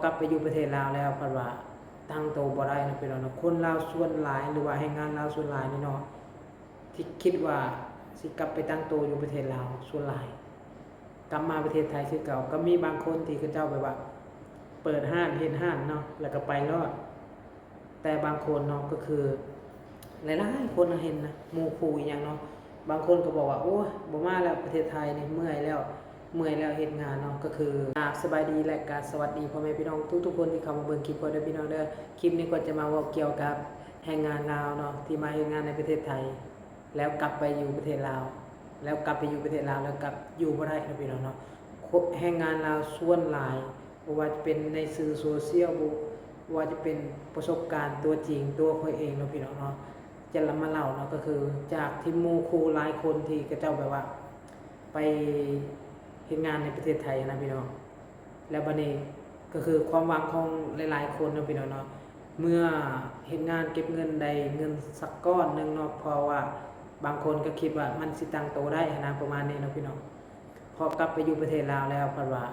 ກັບໄປຢູ່ປະເທດລາວແລ້ວ ເພິ່ນວ່າຕັ້ງໂຕບໍ່ໄດ້ເນາະ ພີ່ນ້ອງເນາະ. ຄົນລາວສ່ວນຫຼາຍ ຫຼືວ່າແຮງງານລາວສ່ວນຫຼາຍນີ້ເນາະ ທີ່ຄິດວ່າຊິກັບໄປຕັ້ງໂຕຢູ່ປະເທດລາວສ່ວນຫຼາຍ ກັບມາປະເທດໄທຄືເກົ່າ. ກໍມີບາງຄົນທີ່ເຂົາເຈົ້າແບບວ່າເປີດຮ້ານ ເຮັດຮ້ານເນາະ ແລ້ວກໍໄປລອດ. ແຕ່ບາງຄົນເນາະ ກໍຄືຫຼາຍໆຄົນເຮົາເຫັນນະ ໝູ່ຄູ່ອີ່ຫຍັງເນາະ ບາງຄົນກໍບອກວ່າ ໂອ້ຍ ບໍ່ມາແລ້ວ ປະເທດໄທນີ້ ເມື່ອຍແລ້ວ ເມື່ອຍແລ້ວເຮັດງານເນາະ. ກໍຄື ກາບສະບາຍດີ ແລະ ກາສະຫວັດດີພໍ່ແມ່ພີ່ນ້ອງທຸກໆຄົນທີ່ເຂົ້າມາເບິ່ງຄລິບຂ້ອຍເດີພີ່ນ້ອງເດີ. ຄລິບນີ້ຂ້ອຍຈະມາເວົ້າກ່ຽວກັບແຮງງານລາວເນາະ ທີ່ມາເຮັດງານໃນປະເທດໄທ ແລ້ວກັບໄປຢູ່ປະເທດລາວ ແລ້ວກັບໄປຢູ່ປະເທດລາວ ແລ້ວກັບຢູ່ບໍ່ໄດ້ເນາະ ພີ່ນ້ອງເນາະ. ຄົນ ແຮງງານລາວສ່ວນຫຼາຍ ບໍ່ວ່າຈະເປັນໃນສື່ໂຊຊຽວ ບໍ່ ບໍ່ວ່າຈະເປັນປະສົບການຕົວຈິງ ຕົວຂ້ອຍເອງເນາະ ພີ່ນ້ອງເນາະ ຈະນຳມາເລົ່າເນາະ. ກໍຄືຈາກທີ່ໝູ່ຄູ່ຫຼາຍຄົນທີ່ເຂົາເຈົ້າແບບວ່າໄປເຮັດງານໃນປະເທດໄທນະ ພີ່ນ້ອງ. ແລ້ວບັດນີ້ກໍຄືຄວາມຫວັງຂອງຫຼາຍໆຄົນເນາະ ພີ່ນ້ອງເນາະ ເມື່ອເຮັດງານເກັບເງິນໄດ້ເງິນສັກກ້ອນໜຶ່ງເນາະ ເພາະວ່າບາງຄົນກໍຄິດວ່າມັນຊິຕັ້ງໂຕໄດ້ຫັ້ນນະ ປະມານນີ້ເນາະ ພີ່ນ້ອງ. ພໍກັບໄປຢູ່ປະເທດລາວແລ້ວ ເພິ່ນວ່າ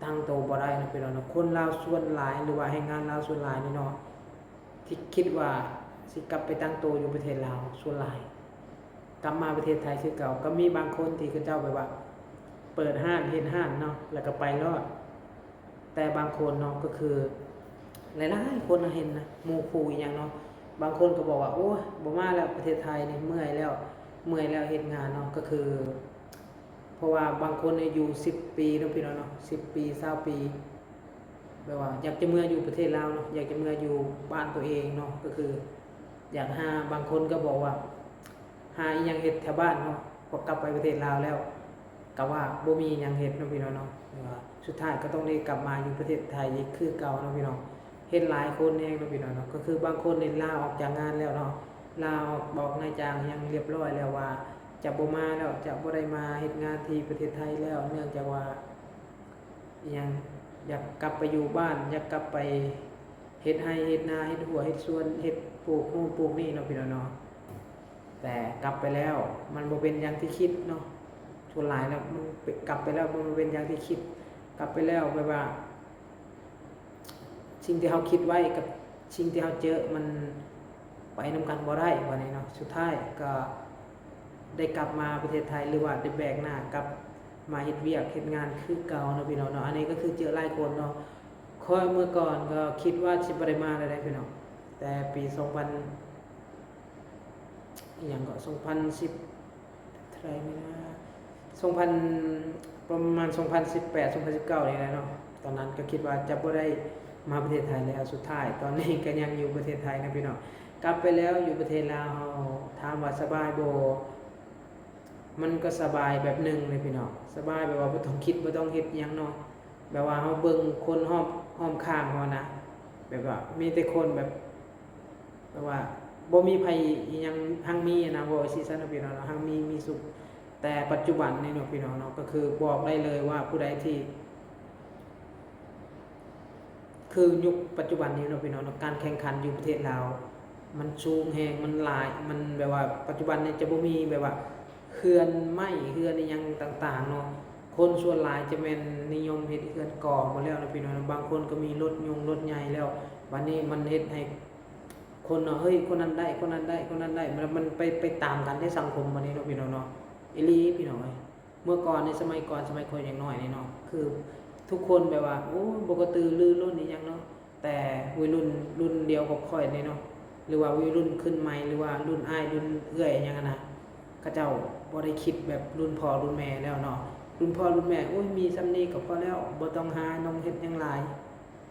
ຕັ້ງໂຕບໍ່ໄດ້ເນາະ ພີ່ນ້ອງເນາະ. ຄົນລາວສ່ວນຫຼາຍ ຫຼືວ່າແຮງງານລາວສ່ວນຫຼາຍນີ້ເນາະ ທີ່ຄິດວ່າຊິກັບໄປຕັ້ງໂຕຢູ່ປະເທດລາວສ່ວນຫຼາຍ ກັບມາປະເທດໄທຄືເກົ່າ. ກໍມີບາງຄົນທີ່ເຂົາເຈົ້າແບບວ່າເປີດຮ້ານ ເຮັດຮ້ານເນາະ ແລ້ວກໍໄປລອດ. ແຕ່ບາງຄົນເນາະ ກໍຄືຫຼາຍໆຄົນເຮົາເຫັນນະ ໝູ່ຄູ່ອີ່ຫຍັງເນາະ ບາງຄົນກໍບອກວ່າ ໂອ້ຍ ບໍ່ມາແລ້ວ ປະເທດໄທນີ້ ເມື່ອຍແລ້ວ ເມື່ອຍແລ້ວເຮັດງານເນາະ. ກໍຄື ເພາະວ່າບາງຄົນນີ້ຢູ່ສິບປີເນາະ ພີ່ນ້ອງເນາະ ສິບປີ ຊາວປີ ແບບວ່າຢາກຈະເມືອຢູ່ປະເທດລາວເນາະ ຢາກຈະເມືອຢູ່ບ້ານຕົວເອງເນາະ ກໍຄືຢາກຫາ ບາງຄົນກໍບອກວ່າຫາອີ່ຫຍັງເຮັດແຖວບ້ານເນາະ ພໍກັບໄປປະເທດລາວແລ້ວ ກໍວ່າບໍ່ມີຫຍັງເຮັດເນາະ ພີ່ນ້ອງເນາະ. ແຕ່ວ່າສຸດທ້າຍກໍຕ້ອງໄດ້ກັບມາຢູ່ປະເທດໄທອີກຄືເກົ່າເນາະ ພີ່ນ້ອງ. ເຫັນຫຼາຍຄົນແຮງເນາະ ພີ່ນ້ອງເນາະ ກໍຄືບາງຄົນນີ້ລາອອກຈາກງານແລ້ວເນາະ ລາອອກ ບອກນາຍຈ້າງຫຍັງຮຽບຮ້ອຍແລ້ວວ່າຈະບໍ່ມາແລ້ວ ຈະບໍ່ໄດ້ມາເຮັດງານທີ່ປະເທດໄທແລ້ວ ເນື່ອງຈາກວ່າ ອີ່ຫຍັງ ຢາກກັບໄປຢູ່ບ້ານ ຢາກກັບໄປເຮັດໄຮ່ເຮັດນາ ເຮັດຮົ້ວເຮັດສວນ ເຮັດປູກໂນ່ນປູກນີ້ເນາະ ພີ່ນ້ອງເນາະ. ແຕ່ກັບໄປແລ້ວມັນບໍ່ເປັນຢ່າງທີ່ຄິດເນາະ ສ່ວນຫຼາຍແລ້ວມັນເປັນ ກັບໄປແລ້ວມັນບໍ່ເປັນຢ່າງທີ່ຄິດ ກັບໄປແລ້ວແບບວ່າ ສິ່ງທີ່ເຮົາຄິດໄວ້ກັບສິ່ງທີ່ເຮົາເຈີມັນໄປນຳກັນບໍ່ໄດ້ ບາດນີ້ເນາະ. ສຸດທ້າຍກໍໄດ້ກັບມາປະເທດໄທ ຫຼືວ່າໄດ້ແບກໜ້າກັບມາເຮັດວຽກເຮັດງານຄືເກົ່າເນາະ ພີ່ນ້ອງເນາະ. ອັນນີ້ກໍຄືເຈີຫຼາຍຄົນເນາະ ຂ້ອຍເມື່ອກ່ອນກໍຄິດວ່າຊິບໍ່ໄດ້ມາແລ້ວເດ້ ພີ່ນ້ອງ ແຕ່ປີສອງພັນ ອີ່ຫຍັງກໍ ສອງພັນສິບ ເທົ່າໃດນີ້ນະ ສອງພັນ ປະມານສອງພັນສິບແປດ ສອງພັນສິບເກົ້ານີ້ແຫຼະເນາະ. ຕອນນັ້ນກໍຄິດວ່າຈະບໍ່ໄດ້ມາປະເທດໄທແລ້ວ ສຸດທ້າຍຕອນນີ້ກໍຍັງຢູ່ປະເທດໄທນະ ພີ່ນ້ອງ. ກັບໄປແລ້ວຢູ່ປະເທດລາວເຮົາ ຖາມວ່າສະບາຍບໍ່? ມັນກໍສະບາຍແບບໜຶ່ງເລີຍ ພີ່ນ້ອງ ສະບາຍແບບວ່າບໍ່ຕ້ອງຄິດ ບໍ່ຕ້ອງເຮັດຫຍັງເນາະ ແບບວ່າເຮົາເບິ່ງຄົນຮອບ ອ້ອມຂ້າງເຮົານະ ແບບວ່າມີແຕ່ຄົນແບບ ແບບວ່າບໍ່ມີໃຜອີ່ຫຍັງຮັ່ງມີນະ ເວົ້າຈັ່ງຊີ້ຊະເນາະ ພີ່ນ້ອງເນາະ ຮັ່ງມີ ມີສຸກ. ແຕ່ປັດຈຸບັນນີ້ເນາະ ພີ່ນ້ອງເນາະ ກໍຄືບອກໄດ້ເລີຍວ່າຜູ້ໃດທີ່ ຄືຍຸກປັດຈຸບັນນີ້ເນາະ ພີ່ນ້ອງເນາະ ການແຂ່ງຂັນຢູ່ປະເທດລາວມັນສູງແຮງ ມັນຫຼາຍ ມັນແບບວ່າປັດຈຸບັນນີ້ຈະບໍ່ມີແບບວ່າເຮືອນໄມ້ ເຮືອນອີ່ຫຍັງຕ່າງໆເນາະ. ຄົນສ່ວນຫຼາຍຈະແມ່ນນິຍົມເຮັດເຮືອນກອໝົດແລ້ວເນາະ ພີ່ນ້ອງເນາະ. ບາງຄົນກໍມີລົດຍົງລົດໃຫຍ່ແລ້ວ ບັດນີ້ມັນເຮັດໃຫ້ ຄົນເນາະ ເຮີ້ຍ ຄົນນັ້ນໄດ້ ຄົນນັ້ນໄດ້ ຄົນນັ້ນໄດ້ ມັນ ມັນໄປ ໄປຕາມກັນໃນສັງຄົມບັດນີ້ເນາະ ພີ່ນ້ອງເນາະ. ອີ່ຫຼີ ພີ່ນ້ອງເອີຍ ເມື່ອກ່ອນໃນສະໄໝກ່ອນ ສະໄໝຂ້ອຍຍັງນ້ອຍນີ້ເນາະ ຄືທຸກຄົນແບບວ່າ ໂອ້ ບໍ່ກະຕືລືລົ້ນອີ່ຫຍັງເນາະ. ແຕ່ໄວລຸ້ນລຸ້ນດຽວກັບຂ້ອຍນີ້ເນາະ ຫຼືວ່າໄວລຸ້ນຂຶ້ນໃໝ່ ຫຼືວ່າລຸ້ນອ້າຍລຸ້ນເອື້ອຍຫຍັງຫັ້ນນະ ເຂົາເຈົ້າບໍ່ໄດ້ຄິດແບບລຸ້ນພໍ່ລຸ້ນແມ່ແລ້ວເນາະ. ລຸ້ນພໍ່ລຸ້ນແມ່ ໂອ້ຍ ມີສ່ຳນີ້ກໍພໍແລ້ວ ບໍ່ຕ້ອງຫານ້ອງເຮັດຫຍັງຫຼາຍ.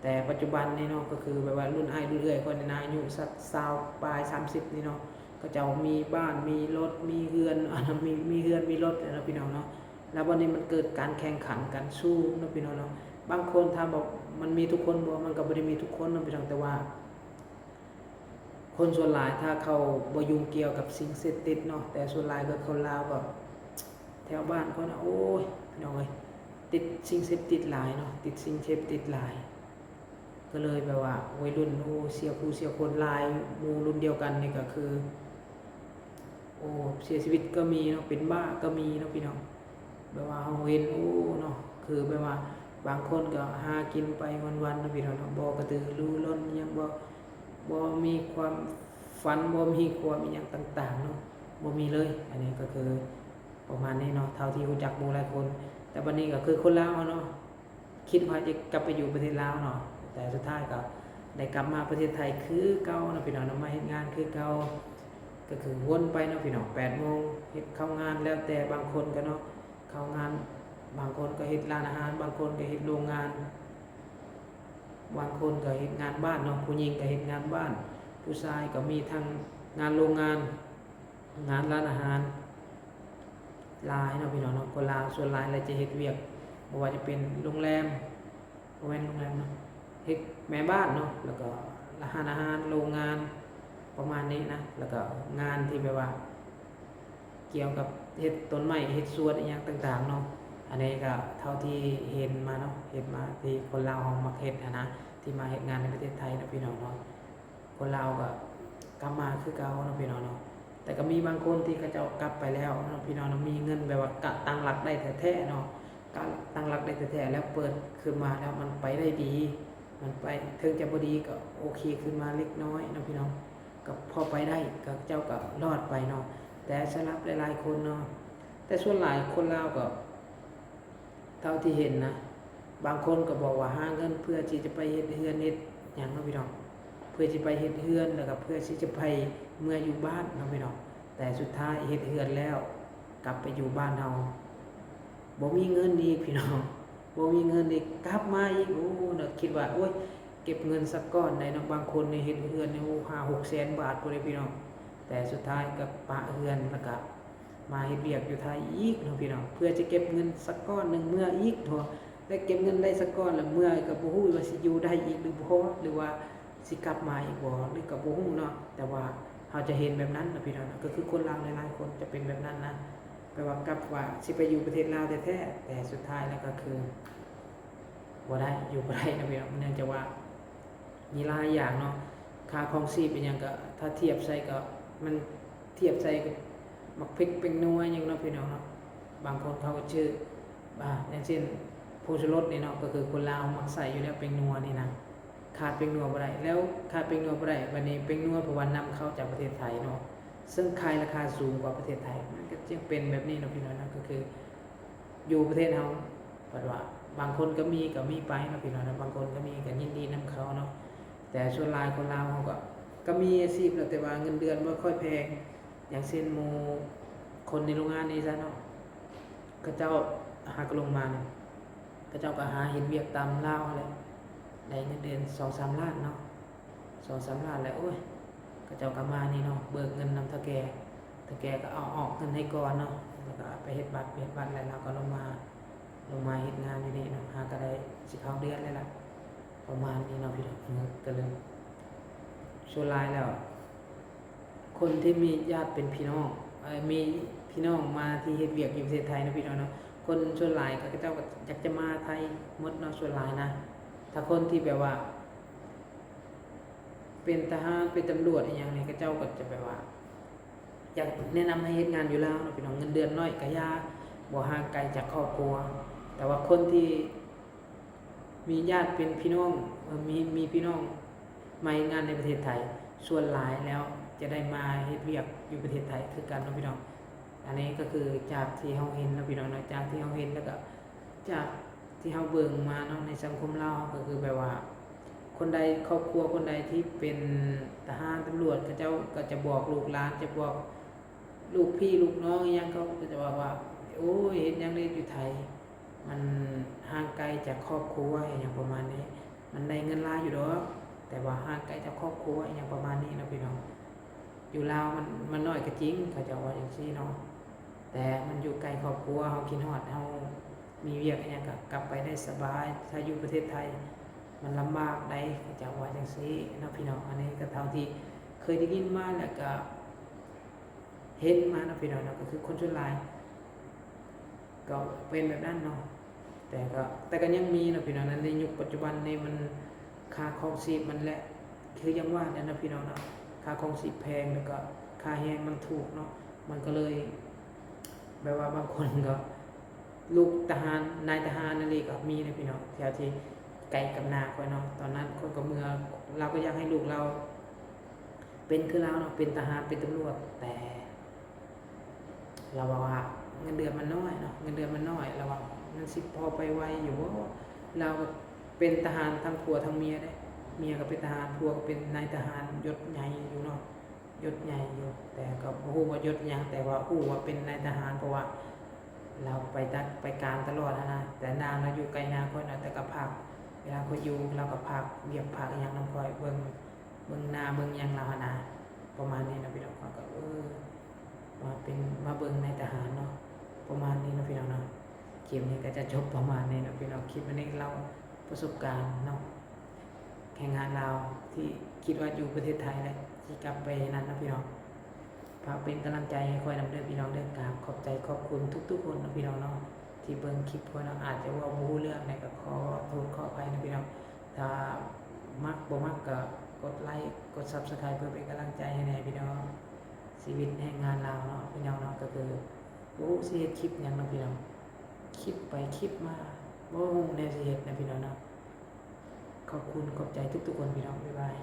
ແຕ່ປັດຈຸບັນນີ້ເນາະ ກໍຄືແບບວ່າລຸ້ນອ້າຍລຸ້ນເອື້ອຍຂ້ອຍນີ້ນະ ອາຍຸສັກຊາວປາຍ ສາມສິບນີ້ເນາະ ເຂົາເຈົ້າມີບ້ານມີລົດ ມີເຮືອນ ອັນນັ້ນ ມີ ມີເຮືອນມີລົດແລ້ວເນາະ ພີ່ນ້ອງເນາະ. ແລ້ວບັດນີ້ມັນເກີດການແຂ່ງຂັນກັນສູງເນາະ ພີ່ນ້ອງເນາະ. ບາງຄົນຖາມວ່າມັນມີທຸກຄົນບໍ່? ມັນກໍບໍ່ໄດ້ມີທຸກຄົນເນາະ ພີ່ນ້ອງ ແຕ່ວ່າ ຄົນສ່ວນຫຼາຍຖ້າເຂົາບໍ່ຫຍຸ້ງກ່ຽວກັບສິ່ງເສບຕິດເນາະ ແຕ່ສ່ວນຫຼາຍກໍຄົນລາວກໍແຖວບ້ານຂ້ອຍນະ ໂອ້ຍ ພີ່ນ້ອງເອີຍ ຕິດສິ່ງເສບຕິດຫຼາຍເນາະ ຕິດສິ່ງເສບຕິດຫຼາຍ ກໍເລີຍແບບວ່າໄວລຸ້ນ ໂອ້ ເສຍຜູ້ເສຍຄົນຫຼາຍ. ໝູ່ລຸ້ນດຽວກັນນີ້ກໍຄື ໂອ້ ເສຍຊີວິດກໍມີເນາະ ເປັນບ້າກໍມີເນາະ ພີ່ນ້ອງ. ແບບວ່າເຮົາເຫັນ ໂອ້ ເນາະ ຄືແບບວ່າ ບາງຄົນກໍຫາກິນໄປວັນໆເນາະພີ່ນ້ອງເນາະ ບໍ່ກະຕືລືລົ້ນອີ່ຫຍັງ ບໍ່ ບໍ່ມີຄວາມຝັນ ບໍ່ມີຄວາມອີ່ຫຍັງຕ່າງໆເນາະ ບໍ່ມີເລີຍ. ອັນນີ້ກໍຄືປະມານນີ້ເນາະ ເທົ່າທີ່ຮູ້ຈັກໝູ່ຫຼາຍຄົນ. ແຕ່ບັດນີ້ກໍຄືຄົນລາວເຮົາເນາະ ຄິດວ່າຈະກັບໄປຢູ່ປະເທດລາວເນາະ ແຕ່ສຸດທ້າຍກໍໄດ້ກັບມາປະເທດໄທຄືເກົ່າເນາະພີ່ນ້ອງເນາະ ມາເຮັດງານຄືເກົ່າ. ກໍຄືວົນໄປເນາະພີ່ນ້ອງ ແປດໂມງເຮັດເຂົ້າງານ ແລ້ວແຕ່ບາງຄົນກໍເນາະ ເຂົ້າງານ ບາງຄົນກໍເຮັດຮ້ານອາຫານ ບາງຄົນກໍເຮັດໂລງງານ ບາງຄົນກໍເຮັດງານບ້ານເນາະ ຜູ້ຍິງກໍເຮັດງານບ້ານ ຜູ້ຊາຍກໍມີທັງງານໂລງງານ ງານຮ້ານອາຫານ ຫຼາຍເນາະພີ່ນ້ອງເນາະ. ຄົນລາວສ່ວນຫຼາຍແລ້ວຈະເຮັດວຽກ ບໍ່ວ່າຈະເປັນໂຮງແຮມ ບໍ່ແມ່ນໂຮງແຮມເນາະ ເຮັດແມ່ບ້ານເນາະ ແລ້ວກໍຮ້ານອາຫານ ໂລງງານ ປະມານນີ້ນະ ແລ້ວກໍງານທີ່ແບບວ່າ ກ່ຽວກັບເຮັດຕົ້ນໄມ້ ເຮັດສວນອີ່ຫຍັງຕ່າງໆເນາະ. ອັນນີ້ກໍເທົ່າທີ່ເຫັນມາເນາະ ເຫັນມາທີ່ຄົນລາວເຮົາມັກເຮັດຫັ້ນນະ ທີ່ມາເຮັດງານໃນປະເທດໄທເນາະພີ່ນ້ອງເນາະ. ຄົນລາວກໍກັບມາຄືເກົ່າເນາະພີ່ນ້ອງເນາະ ແຕ່ກໍມີບາງຄົນທີ່ເຂົາເຈົ້າກັບໄປແລ້ວເນາະພີ່ນ້ອງເນາະ ມີເງິນແບບວ່າກະຕັ້ງຫຼັກໄດ້ແທ້ໆເນາະ ກະຕັ້ງຫຼັກໄດ້ແທ້ໆ ແລ້ວເປີດຂຶ້ນມາແລ້ວມັນໄປໄດ້ດີ ມັນໄປ ເຖິງຈະບໍ່ດີກໍໂອເຄຂຶ້ນມາເລັກນ້ອຍເນາະພີ່ນ້ອງ ກໍພໍໄປໄດ້ ເຂົາເຈົ້າກໍລອດໄປເນາະ. ແຕ່ສຳລັບຫຼາຍໆຄົນເນາະ ແຕ່ສ່ວນຫຼາຍຄົນລາວກໍ ເທົ່າທີ່ເຫັນນະ ບາງຄົນກໍບອກວ່າຫາເງິນເພື່ອທີ່ຈະໄປເຮັດເຮືອນເຮັດຫຍັງເນາະພີ່ນ້ອງ ເພື່ອຊິໄປເຮັດເຮືອນ ແລ້ວກໍເພື່ອທີ່ຈະໄປເມືອຢູ່ບ້ານເນາະພີ່ນ້ອງ. ແຕ່ສຸດທ້າຍເຮັດເຮືອນແລ້ວ ກັບໄປຢູ່ບ້ານເຮົາ ບໍ່ມີເງິນອີກພີ່ນ້ອງ ບໍ່ມີເງິນອີກ ກັບມາອີກ ໂອ້ ເນາະ ຄິດວ່າ ໂອ້ຍ ເກັບເງິນສາກ່ອນໄດ໋ເນາະ. ບາງຄົນນີ້ເຮັດເຮືອນນີ້ ໂອ້ ຫ້າຫົກແສນບາດພຸ້ນເດ້ພີ່ນ້ອງ ແຕ່ສຸດທ້າຍກໍປະເຮືອນ ແລ້ວກໍມາເຮັດວຽກຢູ່ໄທອີກເນາະພີ່ນ້ອງ ເພື່ອຈະເກັບເງິນສາກ່ອນໜຶ່ງເມືອອີກເນາະ ແລ້ວເກັບເງິນໄດ້ສາກ່ອນ ແລ້ວເມືອກໍບໍ່ຮູ້ວ່າຊິຢູ່ໄດ້ອີກຫຼືບໍ່ ຫຼືວ່າຊິກັບມາອີກບໍ່ ຫຼືກໍບໍ່ຮູ້ເນາະ. ແຕ່ວ່າເຮົາຈະເຫັນແບບນັ້ນເນາະພີ່ນ້ອງເນາະ ກໍຄືຄົນລາວຫຼາຍໆຄົນຈະເປັນແບບນັ້ນນະ ແປວ່າກັບວ່າຊິໄປຢູ່ປະເທດລາວແທ້ໆ ແຕ່ສຸດທ້າຍແລ້ວກໍຄື ບໍ່ໄດ້ ຢູ່ບໍ່ໄດ້ເນາະພີ່ນ້ອງ ເນື່ອງຈາກວ່າມີຫຼາຍຢ່າງເນາະ ຄ່າຄອງຊີບອີ່ຫຍັງກໍ ຖ້າທຽບໃສ່ກໍ ມັນທຽບໃສ່ບັກເຜັດແປ້ງນົວຫຍັງເນາະພີ່ນ້ອງເນາະ. ບາງຄົນເຂົາກໍຊື້ ອາ ຢ່າງເຊັ່ນ ຜົງຊູລົດນີ້ເນາະ ກໍຄືຄົນລາວມັກໃຊ້ຢູ່ແລ້ວ ແປ້ງນົວນີ້ນະ ຂາດແປ້ງນົວບໍ່ໄດ້ ແລ້ວຂາດແປ້ງນົວບໍ່ໄດ້ ບັດນີ້ແປ້ງນົວ ເພາະວ່ານຳເຂົ້າຈາກປະເທດໄທເນາະ ເຊິ່ງຂາຍລາຄາສູງກວ່າປະເທດໄທ ມັນກໍຈຶ່ງເປັນແບບນີ້ເນາະພີ່ນ້ອງເນາະ ກໍຄື ຢູ່ປະເທດເຮົາ ເພິ່ນວ່າບາງຄົນກໍມີ ກໍມີໄປເນາະພີ່ນ້ອງເນາະ ບາງຄົນກໍມີ ກໍຍິນດີນຳເຂົາເນາະ. ແຕ່ສ່ວນຫຼາຍຄົນລາວເຮົາກໍ ກໍມີອາຊີບແຫຼະ ແຕ່ວ່າເງິນເດືອນບໍ່ຄ່ອຍແພງ ຢ່າງເຊັ່ນໝູ່ຄົນໃນໂຮງງານນີ້ຊະເນາະ ເຂົາເຈົ້າຫາກໍລົງມານີ້ ເຂົາເຈົ້າກໍຫາເຮັດວຽກຕາມລາວຫັ້ນແຫຼະ ໄດ້ເງິນເດືອນສອງສາມລ້ານເນາະ ສອງສາມລ້ານແຫຼະ ໂອ້ຍ ເຂົາເຈົ້າກໍມານີ້ເນາະ ເບີກເງິນນຳເຖົ້າແກ່ ເຖົ້າແກ່ກໍເອົາອອກເງິນໃຫ້ກ່ອນເນາະ ແລ້ວກໍໄປເຮັດບັດ ໄປເຮັດບັດແລ້ວລາວກໍລົງມາ ລົງມາເຮັດງານຢູ່ນີ້ເນາະ ຫາກໍໄດ້ສິບຫ້າເດືອນແລ້ວລະ ປະມານນີ້ເນາະພີ່ນ້ອງ. ກໍເລີຍ ສ່ວນຫຼາຍແລ້ວ ຄົນທີ່ມີຍາດເປັນພີ່ນ້ອງ ເອີ ມີພີ່ນ້ອງມາທີ່ເຮັດວຽກຢູ່ປະເທດໄທເນາະພີ່ນ້ອງເນາະ ຄົນສ່ວນຫຼາຍກໍເຂົາເຈົ້າກໍຢາກຈະມາໄທໝົດເນາະ ສ່ວນຫຼາຍນະ. ຖ້າຄົນທີ່ແບບວ່າ ເປັນທະຫານ ເປັນຕຳຫຼວດອີ່ຫຍັງນີ້ ເຂົາເຈົ້າກໍຈະແບບວ່າ ຢາກແນະນຳໃຫ້ເຮັດງານຢູ່ລາວເນາະພີ່ນ້ອງ ເງິນເດືອນໜ້ອຍກໍຢ່າ ບໍ່ຫ່າງໄກຈາກຄອບຄົວ. ແຕ່ວ່າຄົນທີ່ມີຍາດເປັນພີ່ນ້ອງ ເອີ ມີ ມີພີ່ນ້ອງມາເຮັດງານໃນປະເທດໄທ ສ່ວນຫຼາຍແລ້ວຈະໄດ້ມາເຮັດວຽກຢູ່ປະເທດໄທຄືກັນເນາະພີ່ນ້ອງ. ອັນນີ້ກໍຄືຈາກທີ່ເຮົາເຫັນເນາະພີ່ນ້ອງເນາະ ຈາກທີ່ເຮົາເຫັນ ແລ້ວກໍຈາກທີ່ເຮົາເບິ່ງມາເນາະ ໃນສັງຄົມລາວເຮົາ ກໍຄືແບບວ່າ ຄົນໃດ ຄອບຄົວຄົນໃດທີ່ເປັນທະຫານ ຕຳຫຼວດ ເຂົາເຈົ້າກໍຈະບອກລູກຫຼານ ຈະບອກລູກພີ່ລູກນ້ອງອີ່ຫຍັງ ເຂົາກໍຈະບອກວ່າ ໂອ້ຍ ເຮັດຫຍັງເດຢູ່ໄທ ມັນຫ່າງໄກຈາກຄອບຄົວ ອີ່ຫຍັງປະມານນີ້ ມັນໄດ້ເງິນຫຼາຍຢູ່ດອກ ແຕ່ວ່າຫ່າງໄກຈາກຄອບຄົວ ອີ່ຫຍັງປະມານນີ້ເນາະພີ່ນ້ອງ. ຢູ່ລາວມັນ ມັນໜ້ອຍກໍຈິງ ເຂົາເຈົ້າວ່າຈັ່ງຊີ້ເນາະ ແຕ່ມັນຢູ່ໃກ້ຄອບຄົວ ເຮົາຄິດຮອດ ເຮົາມີວຽກອີ່ຫຍັງກໍກັບໄປໄດ້ສະບາຍ ຖ້າຢູ່ປະເທດໄທມັນລຳບາກໃດ໋ ເຂົາເຈົ້າວ່າຈັ່ງຊີ້ເນາະພີ່ນ້ອງ. ອັນນີ້ກໍເທົ່າທີ່ເຄີຍໄດ້ຍິນມາ ແລ້ວກໍເຫັນມາເນາະພີ່ນ້ອງເນາະ ກໍຄືຄົນສ່ວນຫຼາຍ ກໍເປັນແບບນັ້ນເນາະ ແຕ່ກໍ ແຕ່ກໍຍັງມີເນາະພີ່ນ້ອງເນາະ ໃນຍຸກປັດຈຸບັນນີ້ມັນ ຄ່າຄອງຊີບມັນແຫຼະ ຄືຢ່າງວ່າແຫຼະເນາະພີ່ນ້ອງເນາະ ຄ່າຄອງຊີບແພງ ແລ້ວກໍຄ່າແຮງມັນຖືກເນາະ ມັນກໍເລີຍແບບວ່າບາງຄົນກໍ ລູກທະຫານ ນາຍທະຫານອີ່ຫຼີກໍມີເດ້ພີ່ນ້ອງ ແຖວທີ່ໃກ້ກັບນາຂ້ອຍເນາະ. ຕອນນັ້ນຂ້ອຍກໍເມືອ ລາວກໍຢາກໃຫ້ລູກລາວເປັນຄືລາວເນາະ ເປັນທະຫານ ເປັນຕຳຫຼວດ ແຕ່ລາວວ່າເງິນເດືອນມັນນ້ອຍເນາະ ເງິນເດືອນມັນນ້ອຍ ລາວວ່າມັນຊິພໍໄປໄຫວຢູ່ບໍ່? ລາວກໍເປັນທະຫານທັງຜົວທັງເມຍເດ້ ເມຍກໍເປັນທະຫານ ຜົວກໍເປັນນາຍທະຫານຍົດໃຫຍ່ຢູ່ເນາະ ຍົດໃຫຍ່ຢູ່ ແຕ່ກໍບໍ່ຮູ້ວ່າຍົດຫຍັງ ແຕ່ວ່າຮູ້ວ່າເປັນນາຍທະຫານ ເພາະວ່າລາວໄປຕັດໄປການຕະຫຼອດຫັ້ນນະ. ແຕ່ນາລາວຢູ່ໃກ້ນາຂ້ອຍນະ ແຕ່ກໍພາກ ເວລາຂ້ອຍຢູ່ລາວກໍພາກວຽກພາກຫຍັງນຳຂ້ອຍ ເບິ່ງ ເບິ່ງນາເບິ່ງຫຍັງລາວຫັ້ນນະ ປະມານນີ້ນະພີ່ນ້ອງ. ຂ້ອຍກໍ ເອີ ມາເປັນ ມາເບິ່ງນາຍທະຫານເນາະ ປະມານນີ້ເນາະພີ່ນ້ອງເນາະ. ຄລິບນີ້ກໍຈະຈົບປະມານນີ້ເນາະພີ່ນ້ອງ ຄລິບອັນນີ້ເລົ່າປະສົບການເນາະ ແຮງງານລາວທີ່ຄິດວ່າຢູ່ປະເທດໄທແຫຼະ ຊິກັບໄປນັ້ນເນາະພີ່ນ້ອງ. ຝາກເປັນກຳລັງໃຈໃຫ້ຂ້ອຍນຳເດີພີ່ນ້ອງເດີ. ກາບຂອບໃຈຂອບຄຸນທຸກໆຄົນເນາະພີ່ນ້ອງເນາະ ທີ່ເບິ່ງຄລິບຂ້ອຍເນາະ. ອາດຈະເວົ້າບໍ່ຮູ້ເລື່ອງໃດກໍຂໍໂທດຂໍອະໄພນະພີ່ນ້ອງ. ຖ້າມັກບໍ່ມັກກໍກົດໄລກົດ Subscribe ເພື່ອເປັນກຳລັງໃຈໃຫ້ແດ່ພີ່ນ້ອງ. ຊີວິດແຮງງານລາວເນາະພີ່ນ້ອງເນາະ ກໍຄືບໍ່ຮູ້ຊິເຮັດຄລິບຫຍັງເນາະພີ່ນ້ອງ ຄິດໄປຄິດມາບໍ່ຮູ້ແນວຊິເຮັດນະພີ່ນ້ອງເນາະ. ຂອບຄຸນຂອບໃຈທຸກໆຄົນພີ່ນ້ອງ ບາຍບາຍ.